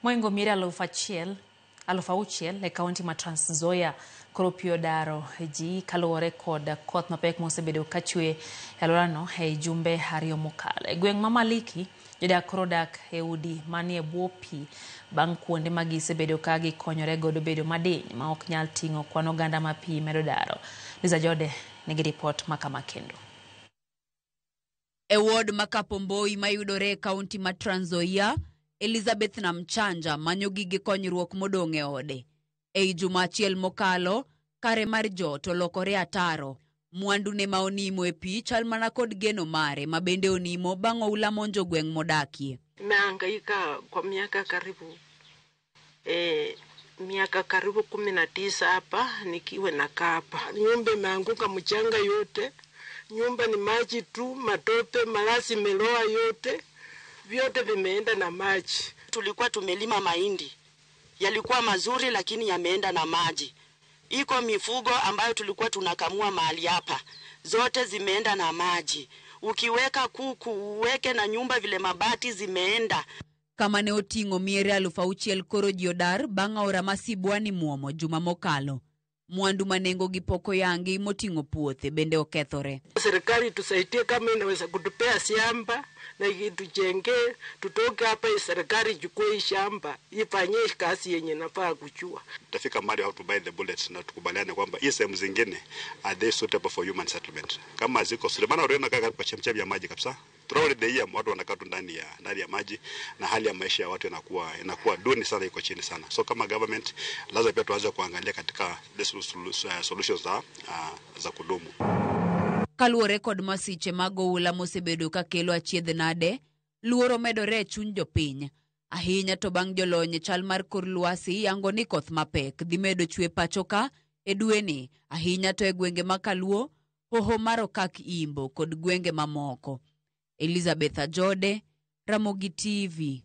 Moingo miere 1600 e kaunti ma Trans Nzoia koro pi odaro ji kaluwore kod koth mapek mosebedo kachwe e alworano e jumbe 2 mokalo. E gweng' ma Maliki, jodak koro dak e udi manie bwo pi bang' kuonde ma gisebedo ka gikonyore godo bedo madiny ma ok nyal ting'o kwan oganda ma pi medo daro. Liza Jode nigi ripot ma kama kendo. E ward ma Kapomboi mayudore e kaunti ma Trans Nzoia, Elizabeth Namchanja manyo gige konyruok modong' e ode. Ei juma achiel mokalo, kare mar jot olokore ataro. Mwandune ma onimo e pi chal mana kod geno mare ma bende onimo bang' oula monjo gweng' modakie. Nimehangaika kwa miaka karibu 19 hapa nikiwa nakaa hapa. Nyumba imeanguka mchanga yote, nyumba ni maji tu, matope, malasi imeloa yote, vyote vimeenda na maji. Tulikuwa tumelima mahindi yalikuwa mazuri, lakini yameenda na maji. Iko mifugo ambayo tulikuwa tunakamua mahali hapa, zote zimeenda na maji. Ukiweka kuku uweke na nyumba vile mabati zimeenda. Kama ne oting'o miere 6000 koro ji odar bang' aora ma Sibwani muomo juma mokalo. Mwandu ma nengogi pok oyangi moting'o puothe bende okethore. Serikali tusaidie kama inaweza kutupea shamba na itujengee, tutoke hapa, serikali ichukue hii shamba ifanyie kazi yenye nafaa kuchua. Tutafika mahali how to buy the bullets na tukubaliane kwamba hii sehemu zingine are they suitable for human settlement. Kama ziko suitable, maana unaona kaka kwa chemchem ya maji kabisa. Throughout the year watu wanakaa tu ndani ya maji na hali ya maisha ya watu inakuwa duni sana, iko chini sana. So kama government lazima pia tuanze kuangalia katika the solutions za kudumu. Kaluwore kod masiche mag oula mosebedo ka kelo achiedh nade, luoro medore e chuny jopiny. Ahinya to bang' jolony e chal mar kor lwasi yango ni koth mapek dhi medo chwe pacho ka e dweni, ahinya to e gwenge ma Kaluo, hoho mar Okak Imbo kod gwenge mamoko. Elizabeth Ajode, Ramogi TV.